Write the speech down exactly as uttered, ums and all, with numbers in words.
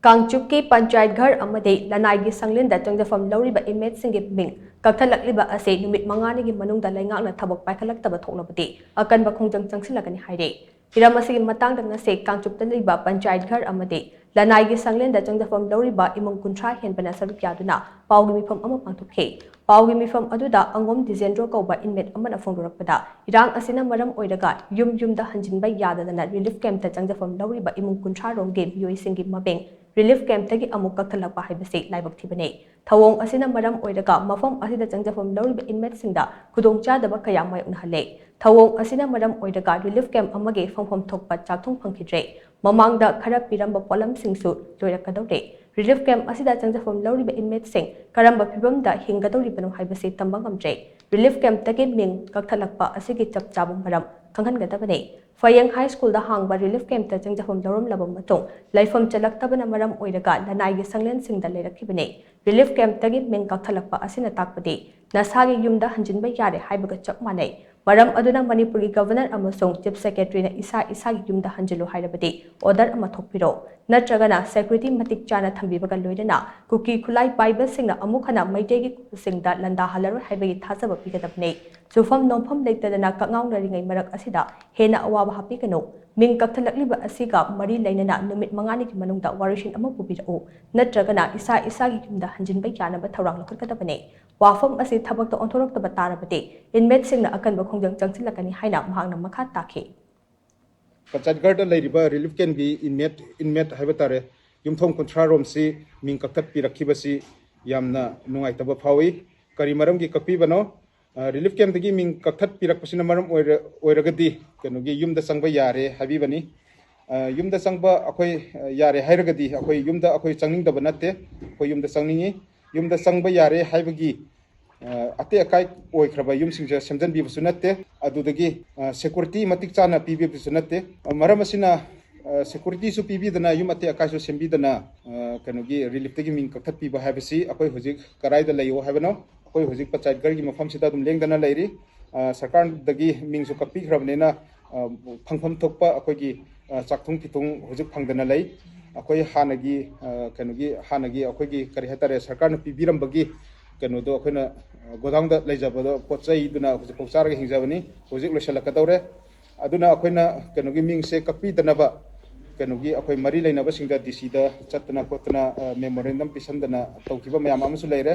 ꯀꯥꯡꯆꯨꯞꯀꯤ ꯄꯟꯆꯥꯌꯠ ꯘꯔ ꯑꯃꯗꯤ ꯂꯅꯥꯏꯒꯤ ꯁꯪꯂꯦꯟꯗ ꯆꯪꯖꯐꯝ ꯂꯧꯔꯤꯕ ꯏꯟꯃꯦꯠꯁꯤꯡꯒꯤ ꯃꯤꯡ ꯀꯛꯊꯠꯂꯛꯂꯤꯕ ꯑꯁꯤ ꯅꯨꯃꯤꯠ ꯃꯉꯥꯅꯤꯒꯤ ꯃꯅꯨꯡꯗ ꯂꯩꯉꯥꯛꯅ ꯊꯕꯛ ꯄꯥꯏꯈꯠꯂꯛꯇꯕ ꯊꯣꯛꯂꯕꯗꯤ ꯑꯀꯟꯕ ꯈꯣꯡꯖꯪ ꯆꯪꯁꯤꯜꯂꯒꯅꯤ ꯍꯥꯏꯔꯤ꯫ ꯍꯤꯔꯝ ꯑꯁꯤꯒꯤ ꯃꯇꯥꯡꯗ ꯉꯁꯤ ꯀꯥꯡꯆꯨꯞꯇ ꯂꯩꯕ ꯄꯟꯆꯥꯌꯠ ꯘꯔ ꯑꯃꯗꯤ ꯂꯅꯥꯏꯒꯤ ꯁꯪꯂꯦꯟꯗ ꯆꯪꯖꯐꯝ ꯂꯧꯔꯤꯕ ꯏꯃꯨꯡ ꯀꯨꯟꯊ꯭ꯔꯥ ꯍꯦꯟꯕꯅ ꯁꯔꯨꯛ ꯌꯥꯗꯨꯅ ꯄꯥꯎꯒꯤ ꯃꯤꯐꯝ ꯑꯃ ꯄꯥꯡꯊꯣꯛꯈꯤ꯫ ꯄꯥꯎꯒꯤ ꯃꯤꯐꯝ ꯑꯗꯨꯗ ꯑꯉꯣꯝ ꯗꯤꯖꯦꯟꯗ꯭ꯔꯣ ꯀꯧꯕ ꯏꯟꯃꯦꯠ ꯑꯃꯅ ꯐꯣꯡꯗꯣꯔꯛꯄꯗ, ꯏꯔꯥꯡ ꯑꯁꯤꯅ ꯃꯔꯝ ꯑꯣꯏꯔꯒ ꯌꯨꯝ ꯌꯨꯝꯗ ꯍꯟꯖꯤꯟꯕ ꯌꯥꯗꯗꯅ ꯔꯤꯂꯤꯐ ꯀꯦꯝꯞꯇ ꯆꯪꯖꯐꯝ ꯂꯧꯔꯤꯕ ꯏꯃꯨꯡ ꯀꯨꯟꯊ꯭ꯔꯥ ꯔꯣꯝꯒꯤ ꯃꯤꯑꯣꯏꯁꯤꯡꯒꯤ ꯃꯃꯤꯡ ꯔꯤꯂꯤꯐ ꯀꯦꯝꯞꯇꯒꯤ ꯑꯃꯨꯛ ꯀꯛꯊꯠꯂꯛꯄ ꯍꯥꯏꯕꯁꯤ ꯂꯥꯏꯕꯛ ꯊꯤꯕꯅꯤ꯫ ꯊꯧꯑꯣꯡ ꯑꯁꯤꯅ ꯃꯔꯝ ꯑꯣꯏꯔꯒ ꯃꯐꯝ ꯑꯁꯤꯗ ꯆꯪꯖꯐꯝ ꯂꯧꯔꯤꯕ ꯏꯟꯃꯦꯠꯁꯤꯡꯗ ꯈꯨꯗꯣꯡꯆꯥꯗꯕ ꯀꯌꯥ ꯃꯥꯌꯣꯛꯅꯍꯜꯂꯦ꯫ ꯊꯧꯑꯣꯡ ꯑꯁꯤꯅ ꯃꯔꯝ ꯑꯣꯏꯔꯒ ꯔꯤꯂꯤꯐ ꯀꯦꯝꯞ ꯑꯃꯒꯤ ꯐꯪꯐꯝ ꯊꯣꯛꯄ ꯆꯥꯛꯊꯨꯡ ꯐꯪꯈꯤꯗ꯭ꯔꯦ꯫ ꯃꯃꯥꯡꯗ ꯈꯔ ꯄꯤꯔꯝꯕ ꯄꯣꯠꯂꯝꯁꯤꯡꯁꯨ ꯂꯣꯏꯔꯛꯀꯗꯧꯔꯦ꯫ ꯔꯤꯂꯤꯐ ꯀꯦꯝꯞ ꯑꯁꯤꯗ ꯆꯪꯖꯐꯝ ꯂꯧꯔꯤꯕ ꯏꯟꯃꯦꯠꯁꯤꯡ ꯀꯔꯝꯕ ꯐꯤꯚꯝꯗ ꯍꯤꯡꯒꯗꯧꯔꯤꯕꯅꯣ ꯍꯥꯏꯕꯁꯤ ꯇꯝꯕ ꯉꯝꯗ꯭ꯔꯦ꯫ ꯔꯤꯂꯤꯐ ꯀꯦꯝꯞꯇꯒꯤ ꯃꯤꯡ ꯀꯛꯊꯠꯂꯛꯄ ꯑꯁꯤꯒꯤ ꯆꯞ ꯆꯥꯕ ꯃꯔꯝ ꯈꯪꯍꯟꯒꯗꯕꯅꯤ꯫ ꯐꯌꯦꯡ ꯍꯥꯏ ꯁ꯭ꯀꯨꯜꯗ ꯍꯥꯡꯕ ꯔꯤꯂꯤꯐ ꯀꯦꯝꯞꯇ ꯆꯪꯖꯐꯝ ꯂꯧꯔꯝꯂꯕ ꯃꯇꯨꯡ ꯂꯩꯐꯝ ꯆꯜꯂꯛꯇꯕꯅ ꯃꯔꯝ ꯑꯣꯏꯔꯒ ꯂꯅꯥꯏꯒꯤ ꯁꯪꯂꯦꯟꯁꯤꯡꯗ ꯂꯩꯔꯛꯈꯤꯕꯅꯤ꯫ ꯔꯤꯂꯤꯐ ꯀꯦꯝꯞꯇꯒꯤ ꯃꯤꯡ ꯀꯛꯊꯠꯂꯛꯄ ꯑꯁꯤꯅ ꯇꯥꯛꯄꯗꯤ ꯅꯁꯥꯒꯤ ꯌꯨꯝꯗ ꯍꯟꯖꯤꯟꯕ ꯌꯥꯔꯦ ꯍꯥꯏꯕꯒ ꯆꯞ ꯃꯥꯟꯅꯩ꯫ ꯃꯔꯝ ꯑꯗꯨꯅ ꯃꯅꯤꯄꯨꯔꯒꯤ ꯒꯕꯔꯅꯔ ꯑꯃꯁꯨꯡ ꯆꯤꯐ ꯁꯦꯀ꯭ꯔꯦꯇꯔꯤꯅ ꯏꯁꯥ ꯏꯁꯥꯒꯤ ꯌꯨꯝꯗ ꯍꯟꯖꯤꯜꯂꯨ ꯍꯥꯏꯔꯕꯗꯤ ꯑꯣꯔꯗꯔ ꯑꯃ ꯊꯣꯛꯄꯤꯔꯣ, ꯅꯠꯇ꯭ꯔꯒꯅ ꯁꯦꯀ꯭ꯌꯨꯔꯤꯇꯤ ꯃꯇꯤꯛ ꯆꯥꯅ ꯊꯝꯕꯤꯕꯒ ꯂꯣꯏꯅꯅ ꯀꯨꯀꯤ ꯈꯨꯠꯂꯥꯏ ꯄꯥꯏꯕꯁꯤꯡꯅ ꯑꯃꯨꯛ ꯍꯟꯅ ꯃꯩꯇꯩꯒꯤ ꯈꯨꯜꯁꯤꯡꯗ ꯂꯥꯟꯗꯥꯍꯜꯂꯔꯣꯏ ꯍꯥꯏꯕꯒꯤ ꯊꯥꯖꯕ ꯄꯤꯒꯗꯕꯅꯤ꯫ ꯆꯨꯐꯝ ꯅꯣꯝꯐꯝ ꯂꯩꯇꯗꯅ ꯀꯛꯉꯥꯎꯅꯔꯤꯉꯩ ꯃꯔꯛ ꯑꯁꯤꯗ ꯍꯦꯟꯅ ꯑꯋꯥꯕ ꯍꯥꯞꯄꯤꯒꯅꯨ꯫ ꯃꯤꯡ ꯀꯛꯊꯠꯂꯛꯂꯤꯕ ꯑꯁꯤꯒ ꯃꯔꯤ ꯂꯩꯅꯅ ꯅꯨꯃꯤꯠ ꯃꯉꯥꯅꯤꯒꯤ ꯃꯅꯨꯡꯗ ꯋꯥꯔꯣꯏꯁꯤꯟ ꯑꯃ ꯄꯨꯕꯤꯔꯛꯎ, ꯅꯠꯇ꯭ꯔꯒꯅ ꯏꯁꯥ ꯏꯁꯥꯒꯤ ꯌꯨꯝꯗ ꯍꯟꯖꯤꯟꯕ ꯌꯥꯅꯕ ꯊꯧꯔꯥꯡ ꯂꯧꯈꯠꯀꯗꯕꯅꯤ꯫ ꯋꯥꯐꯝ ꯑꯁꯤ ꯊꯕꯛꯇ ꯑꯣꯟꯊꯣꯔꯛꯇꯕ ꯇꯥꯔꯕꯗꯤ ꯏꯟꯃꯦꯠꯁꯤꯡꯅ ꯑꯀꯟꯕ ꯈꯣꯡꯖꯪ ꯆꯪꯁꯤꯜꯂꯛꯀꯅꯤ ꯍꯥꯏꯅ ꯃꯍꯥꯛꯅ ꯃꯈꯥ ꯇꯥꯈꯤ꯫ ꯄꯟꯆꯥꯌꯠ ꯘꯔꯗ ꯂꯩꯔꯤꯕ ꯔꯤꯂꯤꯐ ꯀꯦꯝꯞꯀꯤ ꯏꯟꯃꯦꯠ, ꯏꯟꯃꯦꯠ ꯍꯥꯏꯕ ꯇꯥꯔꯦ, ꯌꯨꯝꯊꯣꯡ ꯀꯨꯟꯊ꯭ꯔꯥ ꯔꯣꯝꯁꯤ ꯃꯤꯡ ꯀꯛꯊꯠꯄꯤꯔꯛꯈꯤꯕꯁꯤ ꯌꯥꯝꯅ ꯅꯨꯡꯉꯥꯏꯇꯕ ꯐꯥꯎꯏ꯫ ꯀꯔꯤ ꯃꯔꯝꯒꯤ ꯀꯛꯄꯤꯕꯅꯣ? ꯑ, ꯔꯤꯂꯤꯐ ꯀꯦꯝꯞꯇꯒꯤ ꯃꯤꯡ ꯀꯛꯊꯠꯄꯤꯔꯛꯄꯁꯤꯅ ꯃꯔꯝ ꯑꯣꯏꯔ-, ꯑꯣꯏꯔꯒꯗꯤ ꯀꯩꯅꯣꯒꯤ ꯌꯨꯝꯗ ꯆꯪꯕ ꯌꯥꯔꯦ ꯍꯥꯏꯕꯤꯕꯅꯤ꯫ ꯑ, ꯌꯨꯝꯗ ꯆꯪꯕ ꯑꯩꯈꯣꯏ, ꯑ, ꯌꯥꯔꯦ ꯍꯥꯏꯔꯒꯗꯤ ꯑꯩꯈꯣꯏ ꯌꯨꯝꯗ ꯑꯩꯈꯣꯏ ꯆꯪꯅꯤꯡꯗꯕ ꯅꯠꯇꯦ, ꯑꯩꯈꯣꯏ ꯌꯨꯝꯗ ꯆꯪꯅꯤꯡꯉꯤ꯫ ꯌꯨꯝꯗ ꯆꯪꯕ ꯌꯥꯔꯦ ꯍꯥꯏꯕꯒꯤ, ꯑ, ꯑꯇꯦꯛ ꯑꯀꯥꯏ ꯑꯣꯏꯈ꯭ꯔꯕ ꯌꯨꯝꯁꯤꯡꯁꯦ ꯁꯦꯝꯖꯤꯟꯕꯤꯕꯁꯨ ꯅꯠꯇꯦ꯫ ꯑꯗꯨꯗꯒꯤ, ꯑ, ꯁꯦꯀ꯭ꯌꯨꯔꯤꯇꯤ ꯃꯇꯤꯛ ꯆꯥꯅ ꯄꯤꯕꯤꯕꯁꯨ ꯅꯠꯇꯦ꯫ ꯑ, ꯃꯔꯝ ꯑꯁꯤꯅ, ꯑ, ꯁꯦꯀ꯭ꯌꯨꯔꯤꯇꯤꯁꯨ ꯄꯤꯕꯤꯗꯅ ꯌꯨꯝ ꯑꯇꯦꯛ ꯑꯀꯥꯏꯁꯨ ꯁꯦꯝꯕꯤꯗꯅ, ꯑ, ꯀꯩꯅꯣꯒꯤ ꯔꯤꯂꯤꯐꯇꯒꯤ ꯃꯤꯡ ꯀꯛꯊꯠꯄꯤꯕ ꯍꯥꯏꯕꯁꯤ ꯑꯩꯈꯣꯏ ꯍꯧꯖꯤꯛ ꯀꯗꯥꯏꯗ ꯂꯩꯌꯣ ꯍꯥꯏꯕꯅꯣ? ꯑꯩꯈꯣꯏ ꯍꯧꯖꯤꯛ ꯄꯟꯆꯥꯌꯠ ꯘꯔꯒꯤ ꯃꯐꯝꯁꯤꯗ ꯑꯗꯨꯝ ꯂꯦꯡꯗꯅ ꯂꯩꯔꯤ꯫ ꯑ, ꯁꯔꯀꯥꯔꯗꯒꯤ ꯃꯤꯡꯁꯨ ꯀꯛꯄꯤꯈ꯭ꯔꯕꯅꯤꯅ, ꯑ, ꯐꯪꯐꯝ ꯊꯣꯛꯄ ꯑꯩꯈꯣꯏꯒꯤ, ꯑ, ꯆꯥꯛꯊꯨꯡ ꯐꯤꯊꯨꯡ ꯍꯧꯖꯤꯛ ꯐꯪꯗꯅ ꯂꯩ꯫ ꯑꯩꯈꯣꯏ ꯍꯥꯟꯅꯒꯤ ꯑ, ꯀꯩꯅꯣꯒꯤ ꯍꯥꯟꯅꯒꯤ ꯑꯩꯈꯣꯏꯒꯤ ꯀꯔꯤ ꯍꯥꯏꯇꯥꯔꯦ, ꯁꯔꯀꯥꯔꯅ ꯄꯤꯕꯤꯔꯝꯕꯒꯤ ꯀꯩꯅꯣꯗꯣ ꯑꯩꯈꯣꯏꯅ ꯑ, ꯒꯣꯗꯥꯎꯟꯗ ꯂꯩꯖꯕꯗꯣ ꯄꯣꯠ ꯆꯩꯗꯨꯅ ꯍꯧꯖꯤꯛꯐꯥꯎ ꯆꯥꯔꯒ ꯍꯤꯡꯖꯕꯅꯤ꯫ ꯍꯧꯖꯤꯛ ꯂꯣꯏꯁꯤꯜꯂꯛꯀꯗꯧꯔꯦ꯫ ꯑꯗꯨꯅ ꯑꯩꯈꯣꯏꯅ ꯀꯩꯅꯣꯒꯤ ꯃꯤꯡꯁꯦ ꯀꯛꯄꯤꯗꯅꯕ ꯀꯩꯅꯣꯒꯤ ꯑꯩꯈꯣꯏ ꯃꯔꯤ ꯂꯩꯅꯕꯁꯤꯡꯗ ꯗꯤ ꯁꯤꯗ ꯆꯠꯇꯅ ꯈꯣꯠꯇꯅ ꯃꯦꯃꯣꯔꯦꯟꯗꯝ ꯄꯤꯁꯟꯗꯅ ꯇꯧꯈꯤꯕ ꯃꯌꯥꯝ ꯑꯃꯁꯨ ꯂꯩꯔꯦ꯫